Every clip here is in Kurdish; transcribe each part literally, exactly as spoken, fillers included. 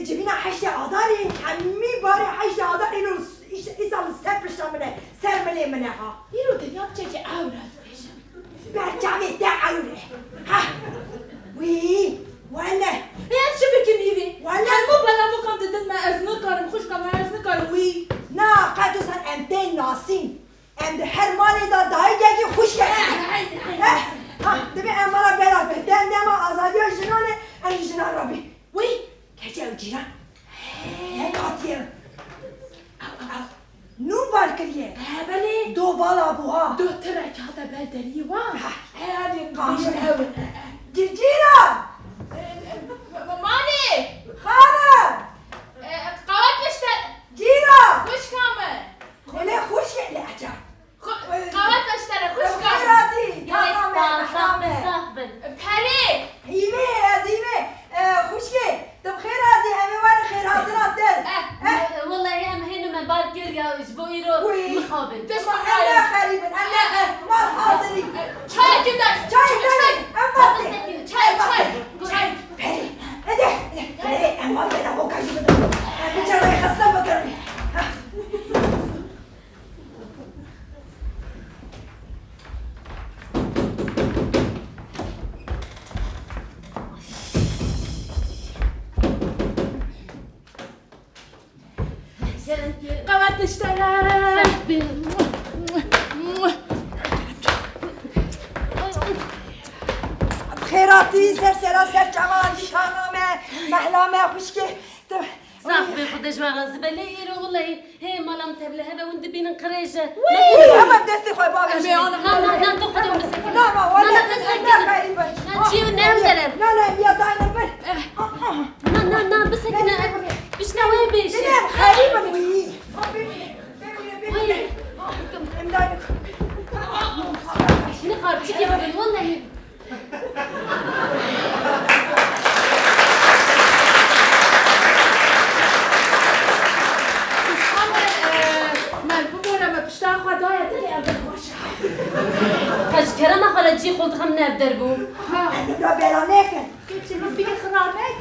Civîna heştê Adarê, hemî barê heştê Adarê îro îş-, îsal li ser pişta min e, ser milê min e ha. Îro dinya piçekî ewr e dibêjim. Ber çavê te ewr e. Ha. Wî, wele. Ê, ez çi bikim hîvî? Wele. Hemû belavukan didin me, ez nikarim, xwişka me, ez nikarim wî. Na, qet wisa em tên nasîn. Em di her malê de dayikekî xwişkekî. Hey, hey, hey. Eh, ha, divê em mala bela bin. Dem dema azadiya jinan e, em ji jinan re bin. Wî, keçe ew cîran. Hey. Yek hatiye. Ew, ew. Nû bar kiriye. He, belê. Do bala bû ha. Do tirek hate ber deriyê wan. Ha. He, hadi, Qanûn. Ew. Ci-, cîran. E, e, malê. Xanım. E, qawet işte. Cîran. Xwişka min. Lê xwişkê lehça. Xwe-, qawet eştere, xwişka. Xêr hatî, Gelek kaka me, spas, saf bin, mehra me. Saf bin. Perê. Hîvê, ez hîvê. E, xwişkê, tu bi xêr hatî, em ê werin xêrhatina te. Eh. Eh. Welahi em hênû me bar kir ya, ji bo îro mixabin. Wî. Tişt em ne xerîb in, em ne xerîb. Mal hazirî. Çayekî de. Çay, çay, çay. Em bar kir. Çay, çay. Çay. Perê. Hadi. Perê, em bar kir, avoka jî bidin. Em biçe rêxistin bikin. Ha. Qewet diştere. Xêratî, ser sera, ser çavan, dîkana me, mehla me, xwişkê. Sax be, Xwedê ji we razî be. Lê îro welayi hê mala min tevlihev e, hûn dibînin qirêj e. Wî! Hemen destê xwe bavêjin. Na, na, na, tu Xwedê min bisekine. Na, na, wele, na, na, bisekine. Na, çi ne em derin. Na, na, ya dayne bir. Na, na, na, bisekine. Bişne wê bêjin. Dinem, xerîb in wî. Wî. Em dayne. Şunu karpçık yapın, vallahi. Ama, e, me bibore me pişta xwe daye te, em bi xweş. Qe ji kerema xwe re cî xwe dixim nev der bû. Ha. Em bira bela nekin. Keçê min bî xirabek.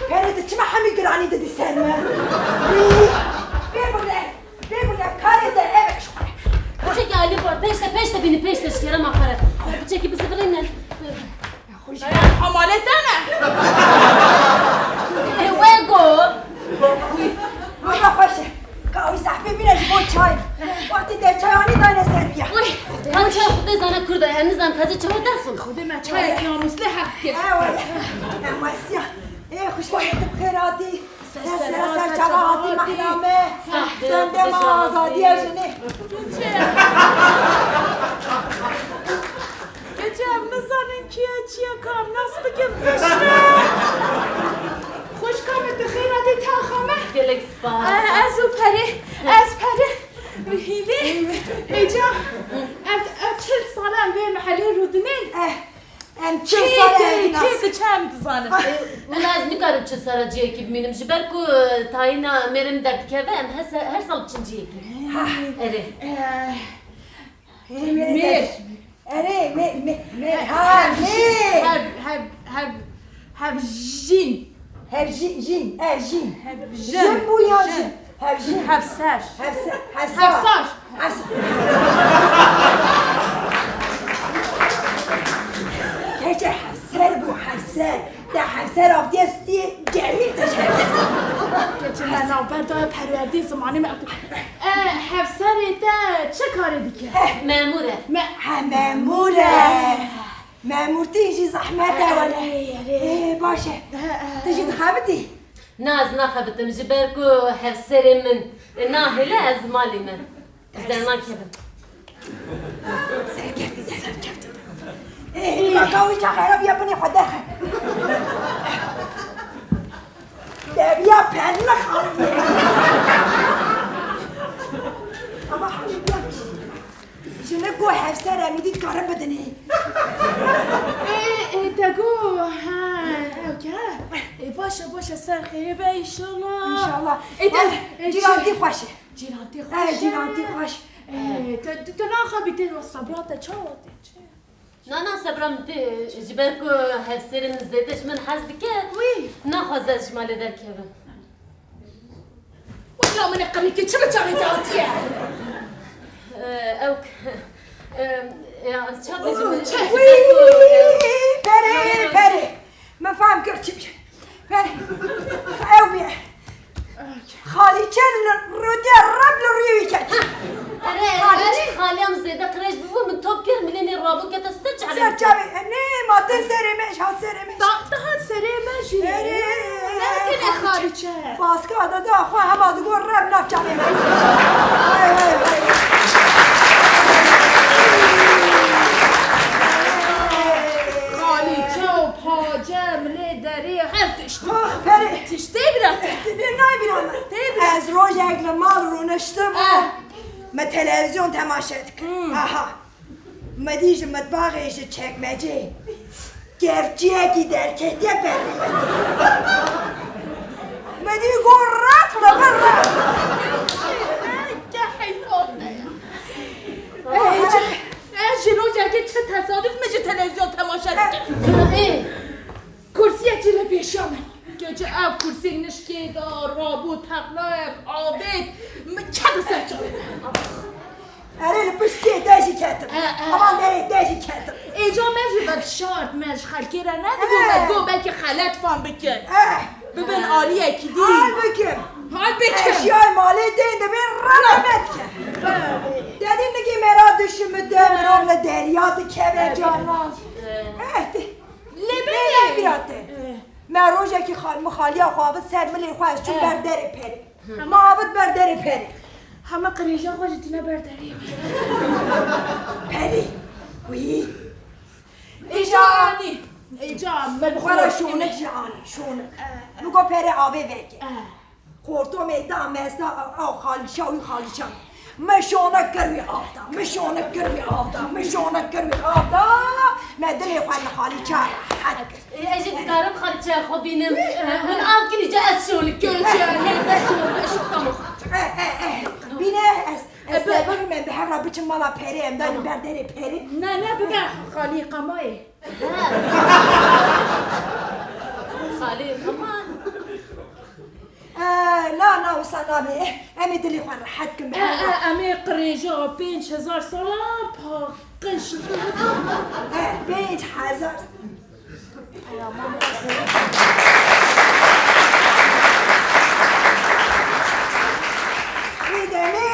Perê, tu çima hemî giranî didî ser me? Pê bile. Bê bûne karê te ev e ji xwe. Piçekî alî xwe, pêş te, pêş te bînî, pêş te ji kerema xwe re. Piçekî bizivirîne. Xwe ji hemalê te ne. Ê, wê go. Wî, wî xweş e. Ka wî sehpê bîne ji bo çay. Wextê te çayanî dane ser piya. Wî, kan çay xwe tê zane Kurda, em nizan teze çawa derxin. Xwedê me çayek namusli heq kir. Ew e. Em wesiya. Ê, xwişka min tu bi xêr hatî. Ser sera ser çava hatî mehna me. Dende me azadiya jinê. Keçe, em nizanin kî ye, çi ye, ka em nas bikin piştre. Xwişka min tu xêr hatî taxa me. Gelek spas. Eh, ez û Perê, ez Perê. Hîvî, êca, ev, ev çil sal e em vê mehelê rûdinên. Eh. Em çil sal e ev nas. Kê diçe em dizanin. Wela ez nikarim çil sala ciyekî bimînim. Ji ber ku, e, tayîna mêrê min derdikeve, em her se-, her sal diçin ciyekî. Ha. Erê. Eh, mêr. Erê, me-, me-, me-, ha, mêr. Hev, hev, hev, hevjîn. Hevjîn, jîn, e, jîn. Hevjin. Jin bû ya jin? Hevjin. Hevser. Hevse-, hevsar. Hevsar. Hevs-, Keçe hevser bû, hevser. Te hevser avdiye stiyê Cemîl te ji hevser. Keçe me navber daye perwerdê zimanê me. E, hevserê te çi karê dike? Eh. Memûr e. Me- Ha, memûr e. Memûrtî jî zehmet e wele. Erê, erê. Ê, baş e. He, he. Tu jî dixebitî? Na, ez naxebitim, ji ber ku hevserê min nahêle, ez malî me. Ez dernakevim. Serkeftî de, serkeftî de. Ê, kaka wî çax xerab ya binê xwe derxe. Deviya perli xanî. Ama hemî biya Jinik got hevser em ê dî dikarin bidinê. Ê, ê, te got, ha, ew ke? Ê, baş e, baş e, ser xêrê be, înşallah. Înşallah. Ê, te, ê, cîrantî xweş e. Cîrantî xweş e. Ê, cîrantî xweş. Ê, te, te, te naxebî, te sebra te çawa tê, çi? Na, na, sebra min tê, ji ber ku hevserê min zêde ji min hez dike, Wî. naxwaze ez ji malê derkevim. Wela min ê qirêkê çi bi çavê te hatiye? Ee, ew k-, ee, ya, çavê ji min, Wî, ji ber ku, ee, Perê, Perê. Min fehm kir çi bî. Perê. Ew bî. Xalîçe li rûdê reb li rûyê wî ket. Erê, Xalîçe. Erê, xaliya min zêde qirêj bûbû, min top kir, milê nê rabû kete ser çavê Ser min. çavê, e, nê, ma tên serê me, ji hat serê me. Da, dihat serê me jî. Erê, Nerkene Xalîçe. Xalîçe. Baska da da xwe hema digot reb nav çavê me. Xalîçe û pace, milê derê, her tişt. Ah, Perê. Tiştê bira te. Tê nayê bira me. Tê bira. Ez rojek li mal rûniştim. Ah. Me televîzyon temaşe dikim. Hmm. Aha. Me dî ji mitbaxê ji çekmecê kevçiyekî derketiye berê me. Me dî got req li vir req. Ke heyfan me ya. Ey, ez ji rojekê çi tesaduf min ji televîzyon temaşe dikim. Ê. Kursiyekî li pêşiya min. Keçi ev kursî nişkê da, rabû, teqlayek, avêt, min kete ser çavê. Erê li piştê te jî ketim. E, e. Aman derê te jî ketim. Êca me jî vedişart, me ji xelkê re nedibû, E. me digot belkî xelet fam bikin. E. Bibin aliyekî dî. Hal bikim. Hal bikim. Eşyayê malê tên dibên rana me dike. Dedî nigê me ra dişimite, mirov li derya dikeve canan. E. Eh, te- Lê Lê bê. Bira te. Eh. Me rojekî xal-, min xaliya xwe avit ser milê xwe, ez çûm Eh. ber derê perê. Hı. Me avit ber derê perê. Hema qirêja xwe jî tîne ber derê. Perê. Wî. Êca anî. Êca min Xwe re xort şonik kime. jî anî, şonik. Eh, eh. Min got perê avê veke. Eh. Xortomê da me sta, ew xalîça, wî xalîça. Min şonek kir wî av da, min şonek kir wî av da, min şonek kir wî av da. Me dilê xwe li xalîça rehet kir. Ê, ez jî dikarim xalîçeya xwe bînim. Min av kir, îca ez şonik kirim. Göçe, hê, ez şonik, ez şonik, tamam. Eh, eh, eh. Bîne ez, ez Ebe- sevirim em bi hev re biçin mala perê, em danî Tamam. ber derê perê. Ne, ne, bibe xalî qemayê. Xalî, aman. Eh, na, na, wisa nabe. Em ê dilê xwe rehet kin, bi Eh, hev re. eh, em ê qirêja pênc hezar salan paqij. Eh, pênc hezar. Wê demê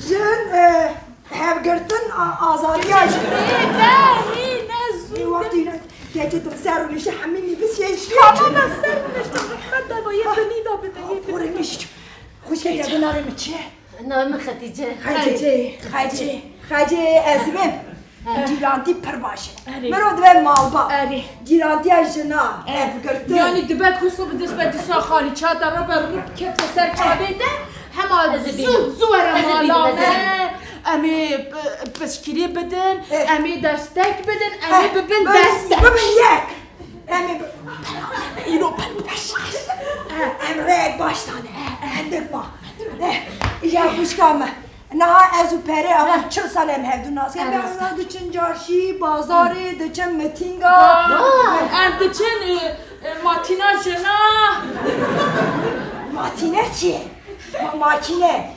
jin, eh, Hevgirtin a-, azadiya jî. Hê, ne, hê, ne, zû Wê de. wextî ne, keçê tu ser rûniştî hemî nivîsiyê jî. Tamam, ez ser rûniştim, rehmet de bo, yê binî de bide, yê binî de. Xurê min jî. Xwişkê te bi navê min çi ye? Navê min Xetîce. Xecê. Xecê. Xecê. Xecê, ez bim. He. Cîrantî pir baş e. Erê. Mirov dibe malbat. Erê. Cîrantiya jina, Erê. hevgirtin. Yanî dibe ku so bi dest be dîsa xalîça de rebe rû kete ser çavê te. Hema Ez ê zû, bînim. zû were Ez ê bînim, mala ez ê me. bînim. Em ê p-, piştgirî bidin, Eh. em ê destek bidin, em ê Eh. bibin Bibin, destek. bibin yek. Em ê bi-, Îro pir baş. Eh. Em rêyek baş dane. Eh, eh. Hindik ma. Eh, îja xwişka me. Niha ez û Perê ava Heh. çil sal em hevdû nas kin. Em Em rast. ava diçin carşî, bazarê, diçin mitînga. Em diçin, e, e, matîna jina. Matîne çi ye? Ma-, makîne.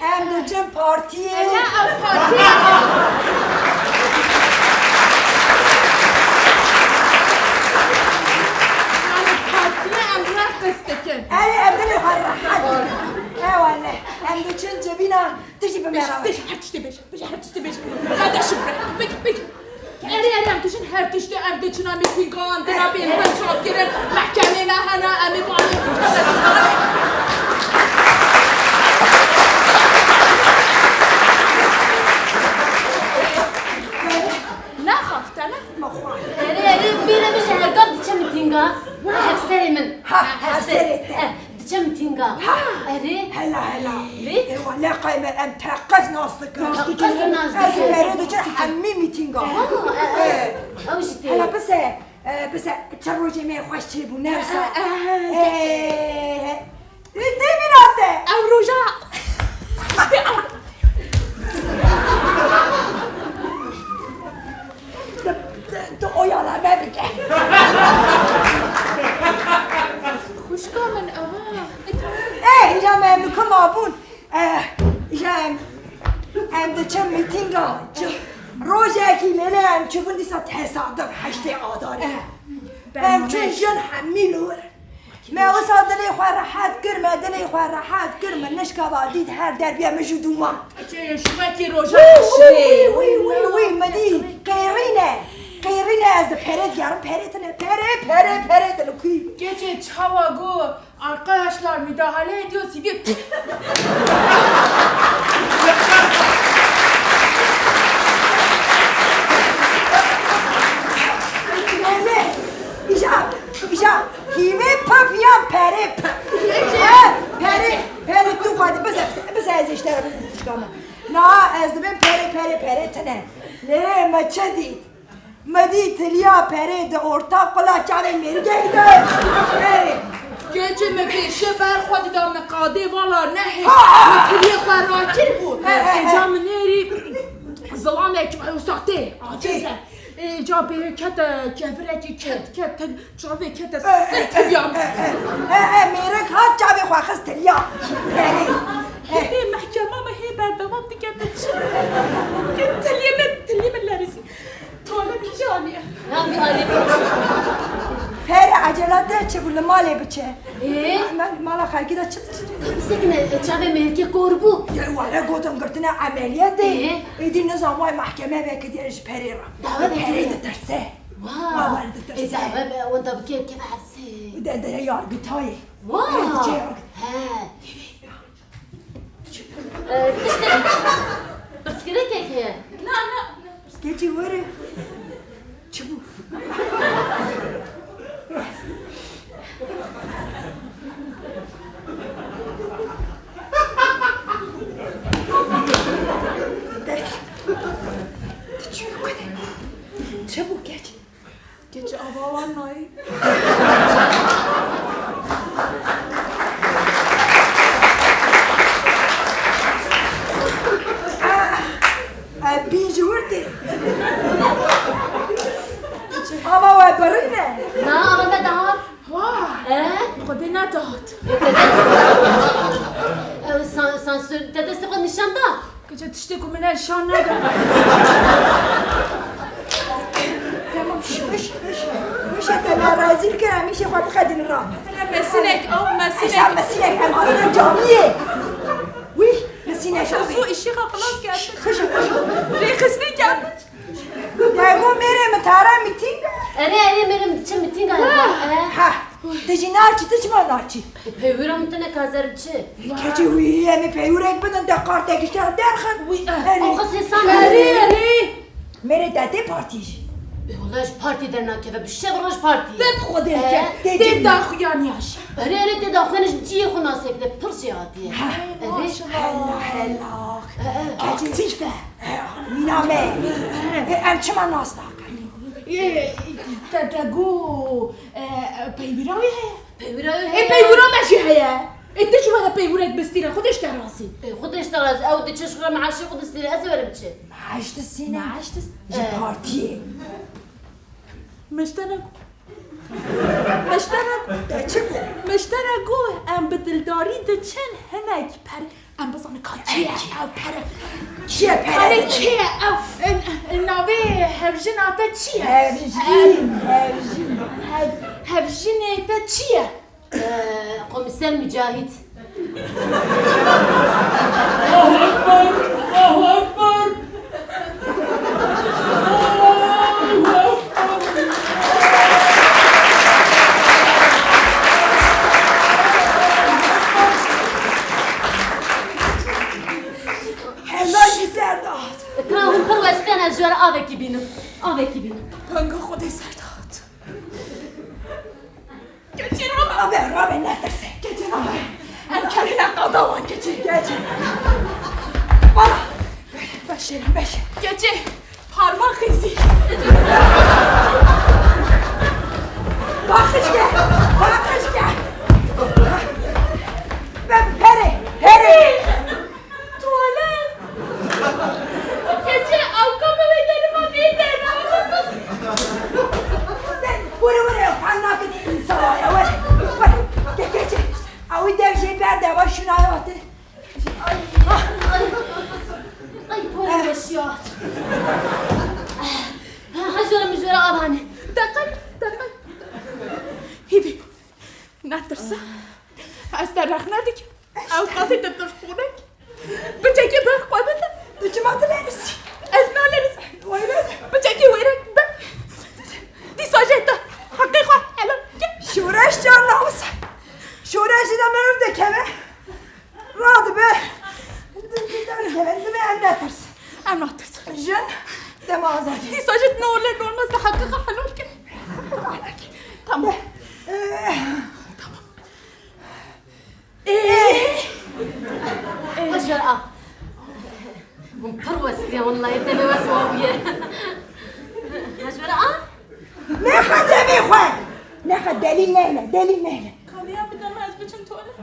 Em diçin partiyê. Ne ev partiyê? Yani partiyê em reqis dikin. Erê, em dilê xwe rehet dikin. Ewa ne. Em diçin civîna, tu jî bi me re. Bêje, bêje, her tiştê bêje. Bêje, her tiştê bêje. Hadi şifre. Bêje, bêje. Erê, erê, em diçin her tiştê, em diçin a mîtîngan, dina bênvan çapkirin, mehkemê me hene, em ê malê Ne xaftene? Erê, erê, bîra min ji hergav diçe mitînga. Hevserê min. Ha, hevserê te. Eh, diçe mitînga. Ha. Erê. Hela, hela. Lê? Ê, wele qey me em teqez nas dikin. Teqez nas dikin. Ez û Perê diçin hemî mitînga. Ha, eh, eh. Ew jî tê. Hela bise, eh, bise çend rojê me xweş çêbû, ne wisa. Eh, eh, eh. Ê, tê bîra te. Ew roja. Îşte ew. Rojekî lêlê em çûbûn dîsa tesaduf heştê Adarê. Eh, Em çûn jin hemî li wir. Me wisa dilê xwe rehet kir, me dilê xwe rehet kir, min nişka va dît her derbiye min jû dûma. Çê şûvekî roja Wî, wî, wî, wî, wî, wî, min dî qêrîne. Qêrîne ez di perê digerim, perê tine, perê, perê, perê tine kû. Keçê çawa got, arkadaşlar müdahale ediyor, sivil. Belê, îja, îja, hîvê pif yan perê pif. He, perê, perê tu xwedî bize, bize, bize ez îşte re bişkame. Na, ez dibêm perê, perê, perê tine. Lê me çi dît? Me dî tiliya perê di orta qula çavê mêrikekî de. Erê. Keçê me pêşe ber xwe dida me qadê vala nehê. Ha! Me tiliyê xwe rakir bû. He, he, he. Êca min êrî zilamek wisa tê, aciz e. Êca pê kete kevirekî ket, ket, çavê kete sê tiliya. He, he, he, mêrik hat çavê xwe xist tiliya. Erê. Hê mehkema me hê berdewam dike tu çi? Tiliyê min, tiliyê min lerizî. Tole kîjan e? Yan bir alî. Pere ecela de çi bû li malê biçe. Ee? Me mala xelkî de çi tişt? Bisekine, e, çavê mêrikê kor bû. Ya wale gotin girtine emeliyatê. Ee? Êdî nizam way mahkeme vekiriye ji perê re. Dawe vekiriye. Perê ditirse. Wa. Wa, wale ditirse. Ê, dawe be, wenda bike, keve hepsê. De, de, yargıtayê. Wa. He, diçe yargıt. He. Ee, tiştek. Pirsgirêkek heye. Na, na, na. Keçî were. Çi bû? Çi bû keç? Keçi ava wan nayê. Ev bîn ji wir tê. Ava we birîne. Na, ava me dihat. Wah! He? Xwedê nedat. Ew san-, sansür, te destê xwe nîşan da? Keçe tiştê ku min nîşan neda. Tamam, şş, şş, şş. Şş, te me rezîl kir, em îşê xwe bixedin ra. Mesinek, ew mesinek. Eşa mesinek, em hatin camiyê. Wî, mesinek. Xwe zû îşê xwe xilas kir. Xişo, xişo. Rêxistin kir. Dego mêrê min tara mîtîng e. Erê, erê, mêrê min diçe mîtînga. Ha. Ha. Tu jî naçî, tu çima naçî? Peywira min tune kazer biçi. Keçê wî, em ê peywirek bidin, te kartek ji te derxin. Wî, eh. Erê. Ew qas hêsan Erê, erê. Mêrê te tê partî jî. E, wala ji partî dernakeve, bi şev roj partî. Te bi xwe dê ke, tê daxuyaniya jî. Erê, erê, tê daxuyanî ji cihê xwe nasê bide, pir jê hatiye. Ha. Erê. Maşallah. Hela, hela. E, e. Keçê. Aktîf e. Mîna me. E, em çima nas nakin? Ê, te, te got, e, e, peywira wî heye? Peywira wî heye. Ê, peywira me jî heye. Ê, tu çima de peywirek bistîne? Xwedê ji te razî. Ê, Xwedê ji te razî. Ew diçe ji xwe re meaşê xwe distîne. Ez ê werim çi? Meaş distîne? Meaş dist-, ji partiyê. Meşterek. Meşterek. Te çi got? Meşterek got, em bi dildarî diçin hinek per-, Em bizanin ka çi ye ew pere. Çi ye pere? Pere çi ye ew? N-, n-, navê hevjina te çi ye? Hevjîn, hevjîn. Hev-, hevjinê te çi ye? Ee, Komiser Mücahit. Allahu Ekber! Allahu Ekber! Hela jî ser dihat. Ka hûn pir westiyane, ez ji we re avekî bînim. Avekî bînim. Dengê Xwedê ser dihat. Keçê rabe. Rabe, rabe, netirse. Keçê rabe. Em kerê ne qada wan keçê. Keçê. Bala. Beşêrim, beşê. Keçê. Parmak izi. Bakışke. Bakışke. Be-, pere. Pere. Tuvalet. Keçê, ew kamera derima bê derma. Were, were, fan nakine insana ya, were. Were, ke-, keçê. Ew dev jê berde, va şuna ya te. Ay, ay, ay. Ay, pol weşiyat. Netirse. Ez te rexne dikim. Ew qasî te tirxûnek. Biçekî bi xwe bide. Tu çima tu nerisî? Ez nanerisî. Weyre. Biçekî wêrek bi. Dîsa jê te heqê xwe helal ke. Şoreş can namus. Şoreş de merov de keve. Radibe. Dibe em netirs. Em natirs. Jin dema azadî. Dîsa jî ne olur ne olmaz de heqê xwe helal ke. Tamam. Eh. Tamam. Ee? Ee? Hejwer a. Hûn pir westiye, wellahî te wes wa bûye. Hejwer a? Nexe demê xwe! Nexe delîl neyne, delîl neyne. Kaliya bide me ez biçim tuwalet.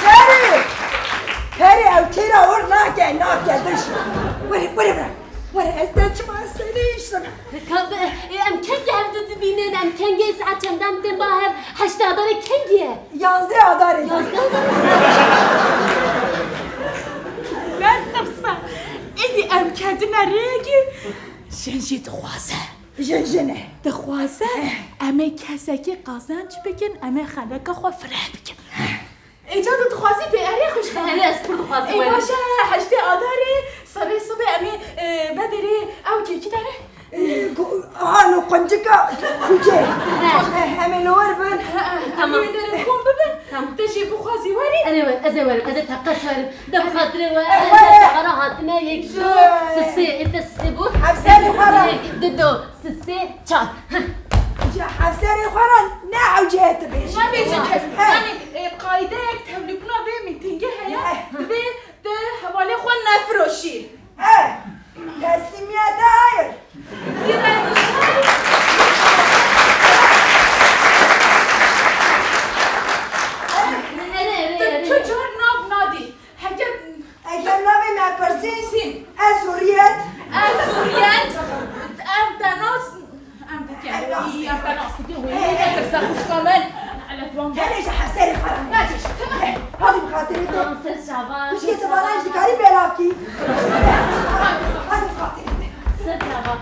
Perê! Perê ew têra or nake, nake diş. Were, were bira. Were ez te çima serê iştana. Ka-, e, em kengî hev di dibînin, em kengî saet çendan tên ba hev, heştê adarê kengî ye? Yazdê adarê. Yazdê adarê. Netirse. Êdî em ketine rêyekî jin jî dixwaze. Jin jin e. Dixwaze. Eh. Em ê kesekî qezenc bikin, em ê xeleka xwe fireh bikin. Ê, ca tu dixwazî pê erê xwişka? Erê, ez pir dixwazim. Ê, erê. Baş e, heştê adarê, serê sibê em ê, e, bedêrê ew kekî dere. E, ku-, aha, no quncika kucê. He. E, em ê li wir bin. He, he, tamam. Em ê wê derê kom bibin. Tamam. Te jî bixwazî werî. Erê wer, ez ê werim, ez ê teqez werim. De bi xatirê we, e, ez ê were. Ara hatine yek, du, sisê, ê te sisê bû. Hevserê xwe re. Yek, du, du. Sisê çar. Ji hevserê xwe re ne ewcê dibêjin. Nebêjin kes. He. Yanî, e, qaydeyek tevlîbûna vê mîtingê heye, he, divê tu hevalê xwe nefiroşî. He. Teslimiyete hayır. Erê, erê, erê. Tu çi car nav nadî? Heger, heger navê me pirsî, sîn. Ez hurriyet. Ez hurriyet. Em te nas, em te ke. Em nas. Em te nas. Wê ne tirse xuşka min. Elet wan. Tenê ji heserê xwe re. Hadi bi xatirê te. Tamam, ser çavan. Xuşkê te bana ji dikarî belav kî. Hadi bi xatirê te. Ser çavan.